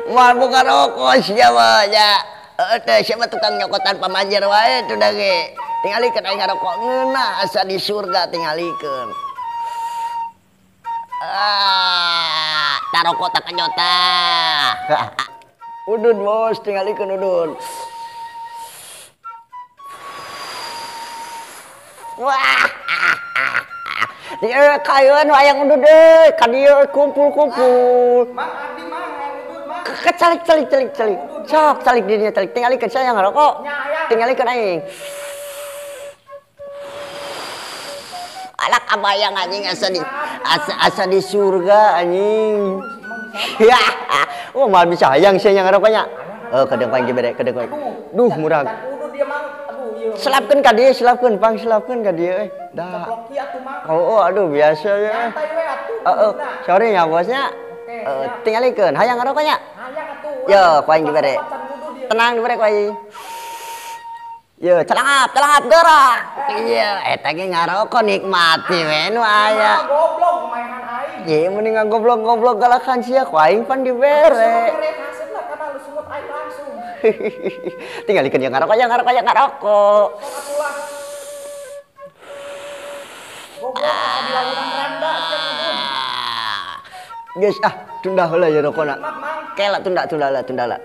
Moal buka rokok sia mah nya. Heeh teh sia mah tukang nyokotan pamajer wae teu da ge. Tingalikeun aing ngarokok ngeunah asa di surga tingalikeun. Ah, tarokok tak kenyot tah. Udud bos, tingalikeun udud. Wah. Dieu kayeun hayang udud deui, ka dieu kumpul-kumpul. Mang abdi mang hayang udud mang. Kecalik calik calik calik. Sok calik di dinya calik. Tingalikeun saya ngarokok. Tingalikeun aing. Alak abayang anjing asa di surga anjing. Ya. Oh, mal bisa hayang sia ngarokoknya. Oh, kadang paling dibere, kadang paling. Duh, murah. Selapkeun ka dieu, selapkeun, pang selapkeun ka dieu euy. Dah. Oh, aduh biasa ya. Heeh, sorry nya bosnya. Tingalikeun, hayang ngarokoknya. Hayang atuh. Yo, ku aing dibere. Tenang dibere ku aing. Yo, celangap, celangap gerak. Iya, eta ge ngarokok nikmati we nu aya. Goblok maehan aing. Ye, mending goblok-goblok galakan sia ku aing pan dibere. Tingalikeun yang ngarokok, yang ngarokok, yang ngarokok. Geus ah, tunda heula ya rokona. Kela tunda tunda lah, tunda lah.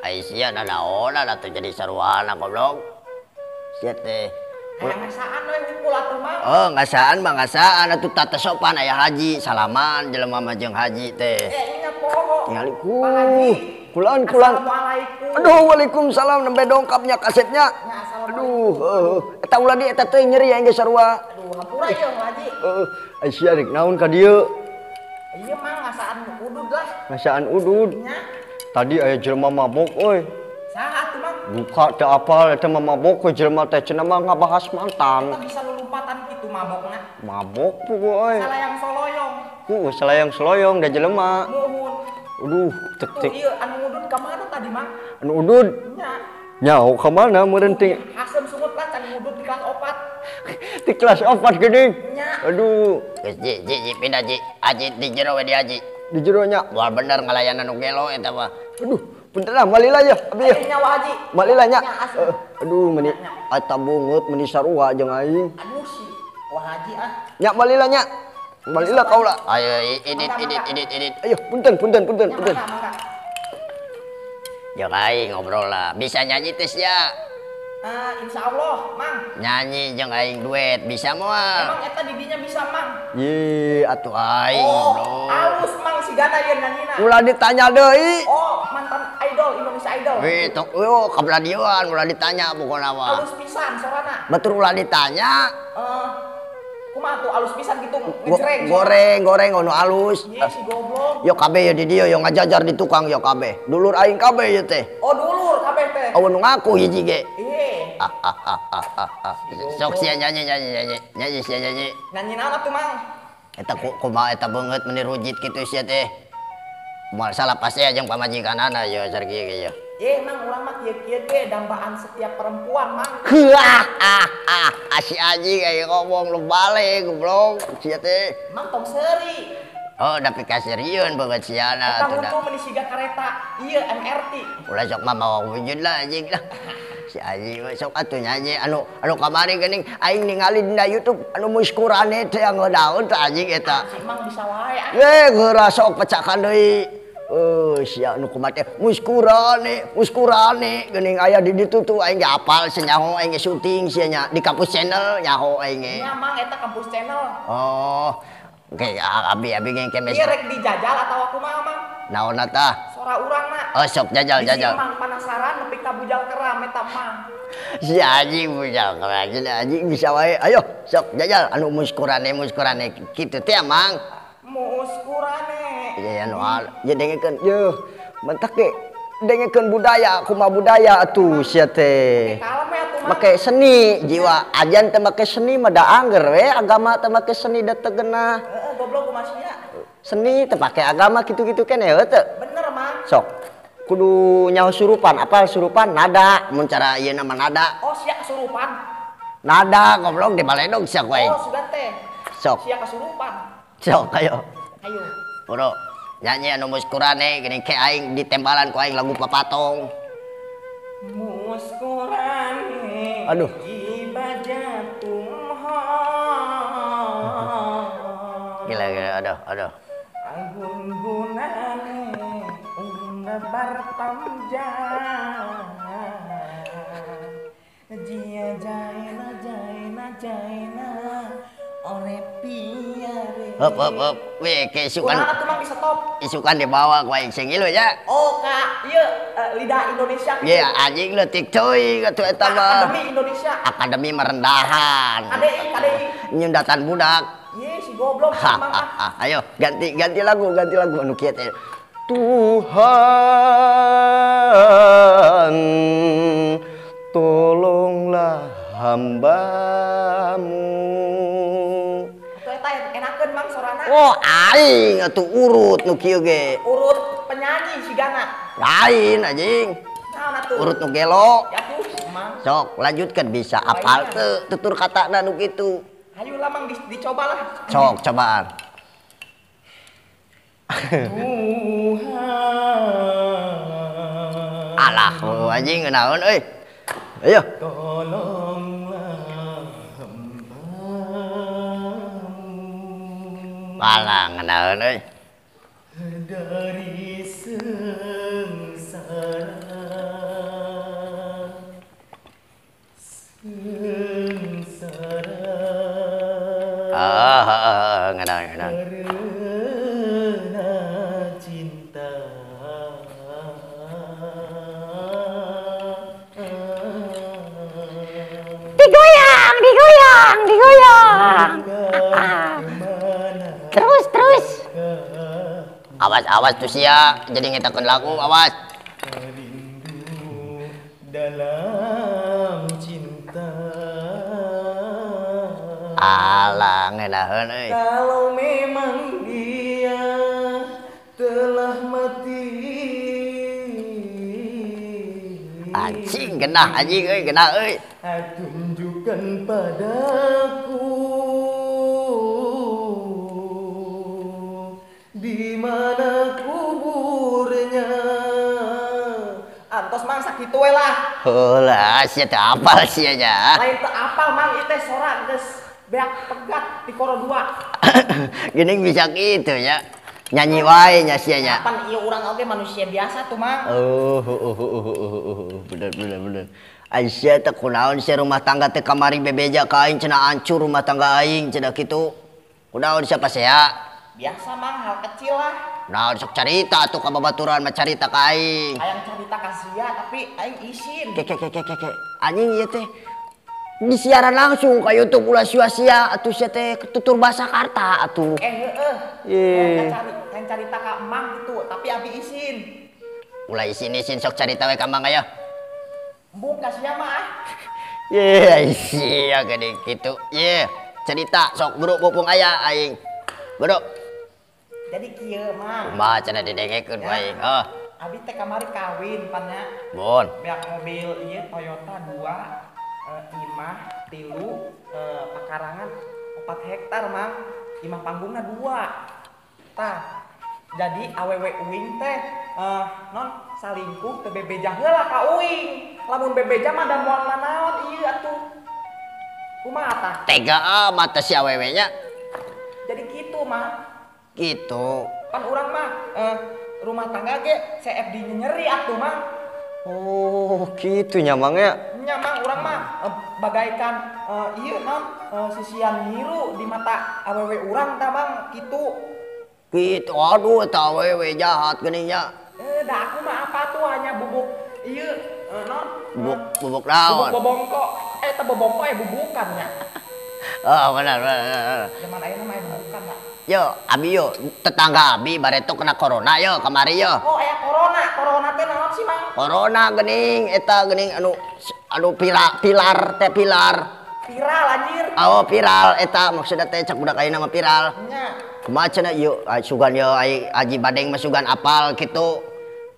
Ai sia nanaonan atuh jadi sarwana goblok. Sia teh. Ngasaan we ngumpul atuh mah. Oh, ngasaan mah ngasaan atuh tata sopan aya haji, salaman jelema mah jeung haji teh. Eh, nya poho. Tingali ku. Kulan kulan. Aduh, waalaikumsalam nembe dongkapnya kasetnya. Aduh, eta ulah di eta teh nyeri aing ge sarua. Aduh, hampura ieu haji. Heeh, ai sia rek naon ka dieu? Ieu mah ngasaan udud lah. Ngasaan udud. Nya. Tadi aya jelema mabok euy. Saha atuh mang? Buka teu apal eta mah mabok we jelema teh cenah mah ngabahas mantan. Eta bisa lulumpatan kitu mabokna. Mabok puguh euy. Salayang soloyong. Heeh, salayang soloyong da jelema. Muhun. Aduh, cek cek. Ieu anu udud ka mana tadi mang? Anu udud? Nya. Nyaho ka mana meureun ting. Hasem sungut lah can udud di kelas 4. Di kelas 4 geuning. Nya. Aduh. Geus ji ji ji pindah ji. Aji di jero we di aji. Di jero nya. Moal bener ngalayanan nu gelo eta mah. Aduh, punten lah malila ya abdi ya. Nyawa haji. Malila nya. Aduh meni eta bungut meni sarua jeung aing. Aduh si wah haji ah. Nya malila nya. Malila kaula. Ayo idit idit idit idit. Ayo punten punten punten punten. Jeung aing ngobrol lah. Bisa nyanyi teh sia? Insya Allah, Mang. Nyanyi jeung aing duet bisa moal. Emang eta didinya bisa, Mang? Ye, atuh aing ngobrol. Alus Mang sigana ieu nanyina. Ulah ditanya deui. Oh, mantan idol Indonesia Idol. Wih, tok eueuh kabeladioan ulah ditanya pokona mah. Alus pisan sorana. Batur ulah ditanya. Kumaha tuh alus pisan gitu ngejreng. Goreng, goreng ono alus. Ye si goblok. Yo kabeh ye di dieu yo ngajajar di tukang yo kabeh. Dulur aing kabeh ye teh. Oh, dulur kabeh teh. Aweun nu ngaku hiji ge. Sok sia nyanyi nyanyi nyanyi nyanyi sia nyanyi. Nyanyi naon atuh Mang? Eta kumaha eta beungeut meni rujit kitu sia teh. Moal salah pasti jeung pamajikanana ye car kieu ge ye. Ye Mang urang mah kieu-kieu ge dambaan setiap perempuan Mang. Heuah ah ah si anjing aya ngomong lu balik goblok sia teh. Mang tong seuri. Oh, tapi kasirieun beungeut siana atuh da. Eta meni siga kareta ieu MRT. Ulah sok mah mawa wujud lah anjing lah. Si anjing sok atuh nyanyi anu anu kamari geuning aing ningali dina YouTube anu muskurane teh ngeudaun teh anjing eta. Si Mang bisa wae ah. Ye geura sok pecakan deui. Sia anu kumaha teh muskurane muskurane geuning aya di ditu tuh aing ge apal senyaho aing ge syuting sia nya di kampus channel nyaho aing ge. Nya Mang eta kampus channel. Oh. Oke, abi abi ge kemes. Ieu rek dijajal atawa kumaha Mang? Naonna tah? Sora urangna. Oh, sok jajal jajal. Si Mang penasaran nepi ka bujal keram eta mah. Si anjing bujal keram anjing bisa wae. Ayo sok jajal anu muskurane muskurane kitu teh Mang. Muskurane. Iya anu ya dengekeun. Yeuh, mentak ge dengekeun budaya kumaha budaya atuh sia teh. Make seni jiwa ajan teh make seni mah da angger we agama teh make seni da teu geunah. Heeh, goblok kumaha sia. Seni teh pake agama kitu-kitu keneh heuh teu. Bener Mang. Sok kudu nyaho surupan, apal surupan nada mun cara ieu na mah nada. Oh, sia kasurupan. Nada goblok di baledog sia ku aing. Oh, sugan teh. Sok. Sia kasurupan. Sok ayo. Ayo. Bro. Nyanyi anu muskurane geuning ke aing ditembalan ku aing lagu papatong. Muskurane. Aduh. Gila gila aduh aduh. Anggun-gunane unebar tamjang. Jia jaena jaena jaena ore piare. Hop hop hop. Weh ke isukan. Kumaha atuh Mang di stop? Isukan dibawa ku aing sing ilu ya. Oh ka ieu lidah Indonesia. Ye anjing leutik teuing atuh eta mah. Akademi Indonesia. Akademi merendahan. KDI KDI. Nyundatan budak. Ye si goblok si Mang ah. Ayo ganti ganti lagu anu kieu teh. Tuhan tolonglah hambamu. Atuh eta enakeun Mang sorana. Oh aing atuh urut nu kieu ge. Urut penyanyi sigana. Lain anjing. Naon atuh? Urut nu gelo. Ya tuh Mang. Sok lanjutkan bisa apal teu tutur katana nu kitu. Ayo lah Mang dicobalah. Sok cobaan. Tuhan. Alah anjing naon euy. Ayo. Tolonglah hambamu. Alah naon euy. Dari sengsara. Sengsara. Ah, ngeunah ngeunah. Karena cinta. Digoyang, digoyang, digoyang. Terus, terus. Awas, awas tuh sia, jadi ngetakeun lagu, awas. Rindu dalam cinta. Alah ngeunaheun euy. Kalau memang dia telah mati. Anjing genah anjing euy, genah euy. Tunjukkan padaku di mana kuburnya. Antos Mang sakitu we lah. Heulah sia teu apal sia nya. Lain teu apal Mang ieu teh sora geus beak pegat di koro dua. Gini bisa gitu ya. Nyanyi wae nya sia nya. Kapan ieu urang oge manusia biasa tuh Mang. Oh, bener bener bener. Aisyah teh kunaon sia rumah tangga teh kamari bebeja ka aing cenah hancur rumah tangga aing cenah kitu. Kunaon siapa sia? Biasa Mang hal kecil lah. Naon sok carita atuh ka babaturan mah carita ka aing. Hayang carita ka sia tapi aing isin. Ke ke ke ke ke. Anjing ieu teh disiaran langsung ka YouTube ulah sia-sia atuh sia teh tutur bahasa karta atuh. Heeh. Ye. Hayang carita ka Emang gitu tapi abi isin. Ulah isin-isin sok carita we ka Mang aya. Embung ka sia mah ah. Ye sia gede kitu. Ye, cerita sok bro mumpung aya aing. Bro. Jadi kieu Mang. Kumaha cenah didengekeun ku aing. Oh. Abi teh kamari kawin pan nya. Bon. Beak mobil ieu Toyota 2. Imah 3 pakarangan 4 hektar Mang. Imah panggungna 2. Tah. Jadi awewe uing teh non salingkuh teu bebeja heula ka uing. Lamun bebeja mah da moal nanaon ieu atuh. Kumaha tah? Tega amat teh si awewe nya. Jadi kitu Mang. Gitu. Pan urang mah rumah tangga ge CFD nyeri atuh Mang. Oh, kitu nya Mang ya. Nya Mang urang mah bagaikan ieu non sisian nyiru di mata awewe urang tah Mang kitu. Kitu aduh eta awewe jahat geuning nya. Da aku mah apa tuh hanya bubuk ieu non bubuk naon? Bubuk bobongko. Eta bobongko bubukan nya. Oh, benar benar. Zaman ayeuna mah bubukan lah. Yo, abi yo, tetangga abi bareto kena corona yo kamari yo. Oh, aya corona. Corona teh naon sih, Mang? Corona geuning eta geuning anu anu pilar teh pilar. Viral anjir. Oh, viral eta maksudna teh cak budak ayeuna mah viral. Nya. Kumaha cenah ieu sugan yo aji badeng mah sugan apal kitu.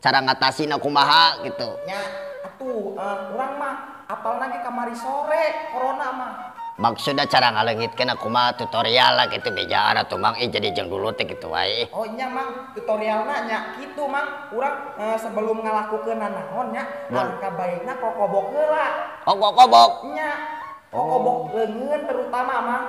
Cara ngatasina kumaha gitu. Nya, atuh urang mah apalna ge kamari sore corona mah. Maksudna cara ngaleungitkeun kumaha tutorial lah kitu bejaan atuh Mang jadi jeung dulu teh kitu wae. Oh nya Mang, tutorialna nya kitu Mang. Urang sebelum ngalakukeun nanaon nya, alangkah baikna kokobok heula. Oh kokobok. Nya. Kokobok leungeun terutama Mang.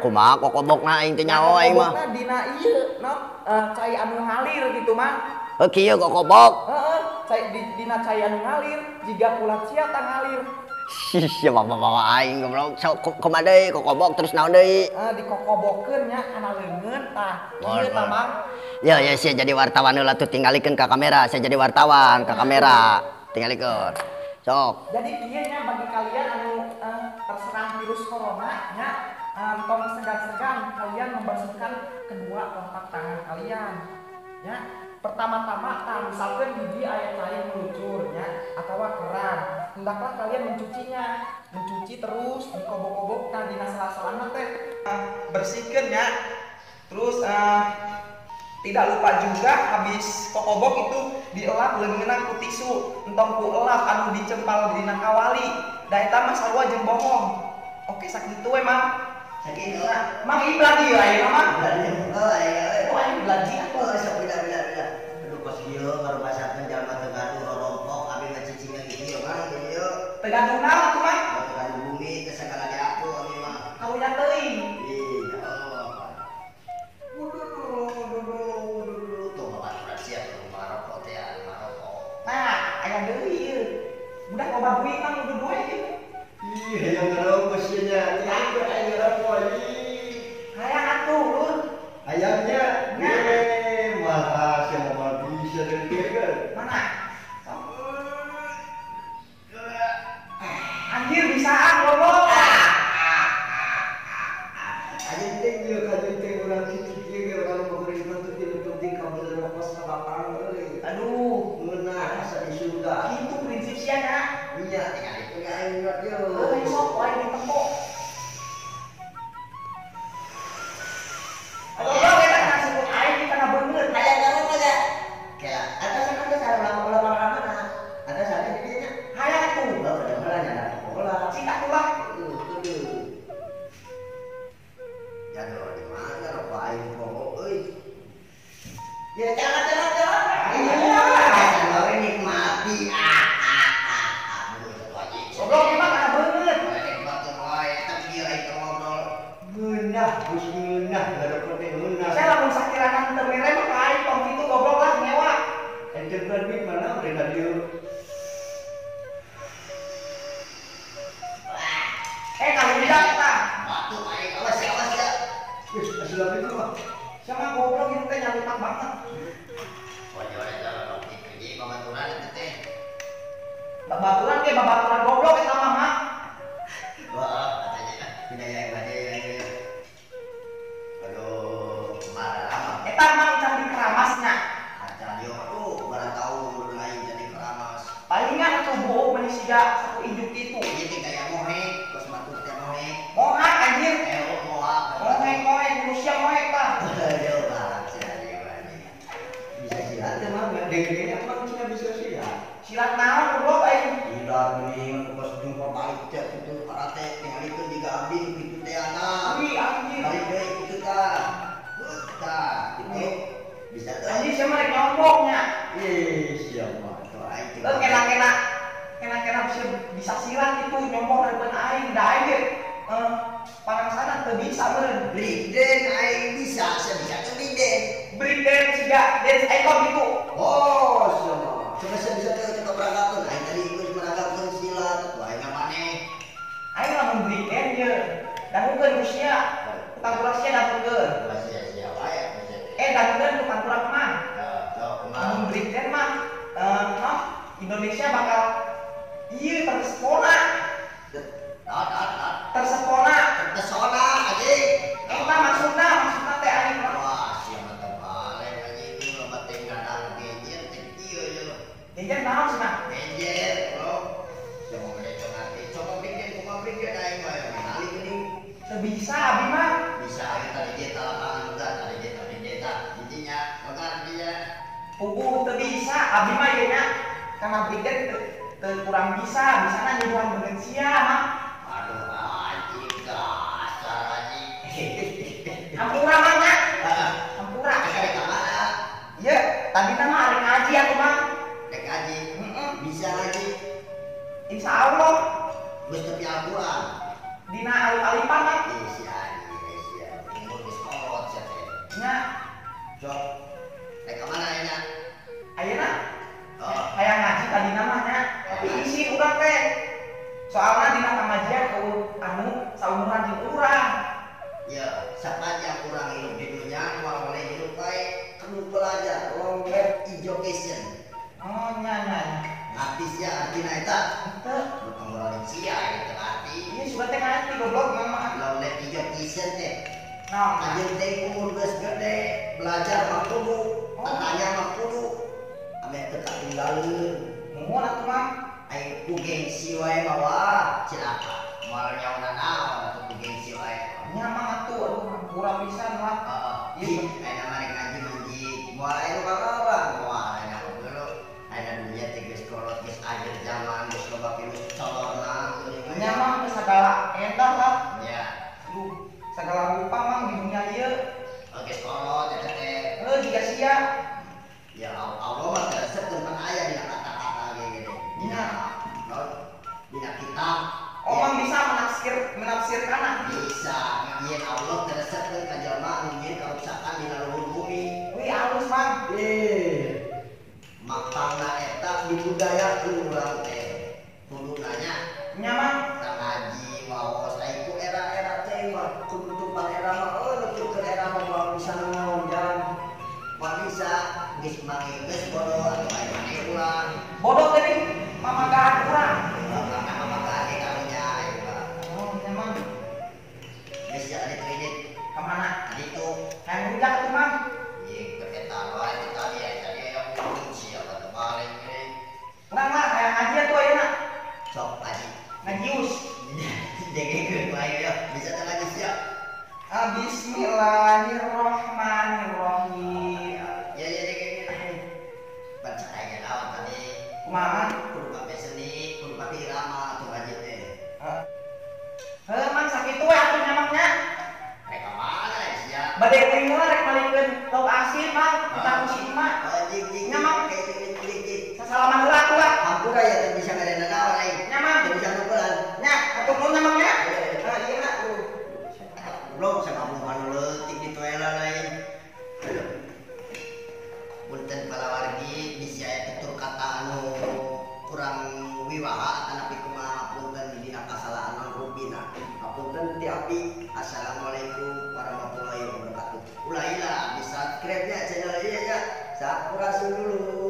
Kumaha kokobokna aing teh nyaho aing mah. Kokobokna dina ieu naon cai anu ngalir kitu Mang. Heuh kieu kokobok. Heeh, cai dina cai anu ngalir jiga kulat sia tah ngalir. Sia bawa aing goblok. Sok kumaha deui kokobok terus naon deui? Dikokobokeun nya kana leungeun tah. Kieu tah Mang. Ya ya sia jadi wartawan heula tuh tingalikeun ka kamera, sia jadi wartawan ka kamera. Tingalikeun. Sok. Jadi kieu nya bagi kalian anu terserang virus corona nya, tong segan-segan kalian membersihkan kedua kelopak tangan kalian. Ya, pertama-tama tah misalkan gigi aya cai melucur nya atawa keran, hendaklah kalian mencucinya, mencuci terus dikobok-kobok tah dina sela-selana teh bersihkeun nya. Terus tidak lupa juga habis kokobok itu dielap leungeunna ku tisu, entong ku elap anu dicempal dina kawali. Da eta mah sarua jeung bohong. Oke sakitu we Mang. Sakitu. Mang ieu beladi ieu ayeuna Mang. Beladi heuh ayeuna. Oh aing beladi atuh sok beda-beda. Aduh kos kieu ngarumasakeun jalma teu gaduh rorompok abi mah cicingna di dieu Mang di dieu. Teu gaduh naon atuh Mang? Teu gaduh bumi teu sagala diaku abi mah. Karunya teuing. Ih, ya Allah. Waduh, tuh babaturan sia tuh marokok teh marokok. Nah, aya deui ieu. Budak loba duit Mang kudu duit ieu. Ih, hayang ngerokok sia nya. Ih, hayang ngerokok ih. Hayang atuh lur. Hayangnya. Eh, mah sia mah bisa deui kan. Mana? Anjir bisaan goblok. Anjing teh ieu kajeun teh urang kitu kieu ge urang pemerintah teh tidak penting kabel rokok sabatang euy. Aduh, ngeunah asa di surga. Kitu prinsip sia nya. Iya, tinggal itu ge aing ieu. Heuh, sok wae ditempo. Aduh, eta kana sebut aing di kana beungeut. Aya ngarokok nya. Kayak atasan atasan ulah mana? Atasan di dieu nya. Hayang atuh. Heuh, kedengeran nya bola. Cik atuh lah. Jadol di mana rokok aing poho euy. Ya jalan jalan jalan. Iya, jalan nikmati. Goblok ieu mah kana beungeut. Nikmati wae eta kieu aing teu ngobrol. Ngeunah, geus ngeunah ngarokok teh ngeunah. Saya lamun sakirana teu mere mah ka aing tong kitu goblok lah ngewa. Ente duit mana mereka dieu. Eh kalau udah eta. Batuk aing awas ya awas ya. Wih, asal itu mah. Sama goblok itu teh nyalutak banget. Wajar aja kalau dikiri babaturan itu teh. Babaturan ge babaturan goblok eta mah Mak. Wah, katanya pindah yang bade yang. Aduh, marah lama. Eta mah can dikeramasnya. Acan yo, aduh, barang tahu lain jadi keramas. Palingan atuh buuk meuni siga satu injuk kitu. Ieu teh gaya mohek, kos batur teh mohek. Mohak anjir. Mohak. Mohek, mohek, manusia mohek tah. Aduh, bangsa bisa silat teh mah, denge-denge emang cina bisa silat. Silat naon goblok aing? Silat mending kos jumpa balik teh kitu karate tingalikeun jiga abdi nu kitu teh ana. Wih anjir. Balik deui kitu tah. Tah, kitu. Bisa teh. Anjir sia mah rek nyombongnya. Ih, sia mah tuh aing teh. Heuh kena-kena kena-kena bisa silat kitu nyombong reupeun aing da aing ge parangsana teu bisa meureun. Break dance aing bisa, sia bisa teu break dance. Break dance siga dance icon gitu. Oh, sia mah. Coba sia bisa teu coba peragakeun aing tadi geus meragakeun silat atuh aing mah maneh. Aing lamun break dance ye dangukeun ku sia. Ku tangkurak sia dangukeun. Ulah sia-sia wae atuh sia teh. Dangukeun ku tangkurak mah. Heuh, sok kumaha. Lamun break dance mah noh Indonesia bakal ieu tersepona. Naon. Tersepona. Terpesona anjing. Eta maksudna teh aing mah. Wah, sia mah teu balik anjing loba teh ngadang genjer teh kieu ye. Genjer naon cenah? Genjer, bro. Sia mah gede teu ngarti. Coba break dance kumaha break dance aing mah ningali geuning. Teu bisa abi mah. Bisa aing tadi ge lapangan juga tadi ge tadi ge tah. Intinya, logar dia. Puguh teu bisa abi mah ieu nya. Kana break dance teu kurang bisa, bisana nyuruhan beungeut sia mah. Aduh anjing. Tadi nama hari ngaji aku mah. Rek ngaji. Bisa ngaji. Insya Allah. Geus tepi Al-Qur'an. Dina alif-alifan mah. Ih sia, sia. Umur geus kolot sia teh. Nya. Sok. Rek ka mana ayeuna? Ayeuna. Oh. Hayang ngaji tadi namanya. Tapi isi urang teh. Soalna dina pangajian eueuh anu saumuran jeung urang. Ya, sepanjang urang hidup di dunia moal boleh hidup bae kudu belajar long life education. Oh nya nya. Ngarti sia artina eta? Henteu. Nu panggorodin sia eta arti. Ieu sudah teh ngarti goblok mah. Long life education teh. Naon? Anjeun teh umur geus gede, belajar mah kudu, tanya mah kudu. Ame teu katinggaleun. Muhun atuh mah. Ai ku gengsi wae mah wah cilaka. Moal nyaona naon atuh ku gengsi wae. Nya mah atuh aduh hampura pisan lah. Heeh. Ieu ayeuna mah rek ngaji menjing. Moal aya nu kalarang, moal aya nu geuleuh. Ayeuna dunya teh geus kolot, geus akhir zaman, geus loba virus corona. Nya mah geus sagala endah lah. Nya. Duh, sagala rupa mang di dunia ieu. Geus kolot eta teh. Heuh jiga sia. Ya Allah mah teu resep tentang aya dina kata-kata ge gede. Dina naon? Dina kitab. Oh, mang bisa menafsirkan bisa. Yen Allah teu resepkeun ka jelema nu nyieun karuksakan dina luhur bumi. Wih, alus mang. Makana eta dibudayakeun urang teh. Kudu nanya. Nya mang. Tah ngaji waos ai ku era-era teh mah kututupan era mah eueuh nuturkeun era mah moal bisa naon jalan. Moal bisa geus manggih geus bodoh atuh aya maneh ulah. Bodoh teh mamagaan urang. Karena mamagaan ge karunya ieu mah. Oh, nya mang. Geus ya kredit ka mana? Ditu. Hayang rujak atuh mang. Ieu teh eta wae teh tadi aya tadi aya kunci aya teh balik deui. Urang mah hayang ngaji atuh ayeuna. Sok ngaji. Ngajius. Dengekeun wae ya, bisa teh ngaji sia. Bismillahirrahmanirrahim. Ya ya dengekeun. Percaya naon tadi? Kumaha? Kudu pakai seni, kudu pakai irama atuh ngaji teh. Heeh. Heuh mang sakitu we atuh nya mang nya. Rek ka mana sia? Bade teuing heula rek malikeun lauk asin mang, kita ku si emak. Anjing jing Nya mang. Kayak jing jing. Sasalaman heula atuh lah. Hampura ya teu bisa ngarena naon aing. Nya mang. Teu bisa nukelan. Nya, atuh nuhun nya mang nya. Heeh, ieu na tuh. Goblok sakamuhan leutik di toela lain. Punten palawargi bisi aya tutur kata anu kurang wiwaha atanapi kumaha punten di dina kasalahan non rupina. Hapunten ti abdi. Assalamualaikum warahmatullahi wabarakatuh. Ulah hilap di subscribe nya channel ieu nya. Sampurasun dulu.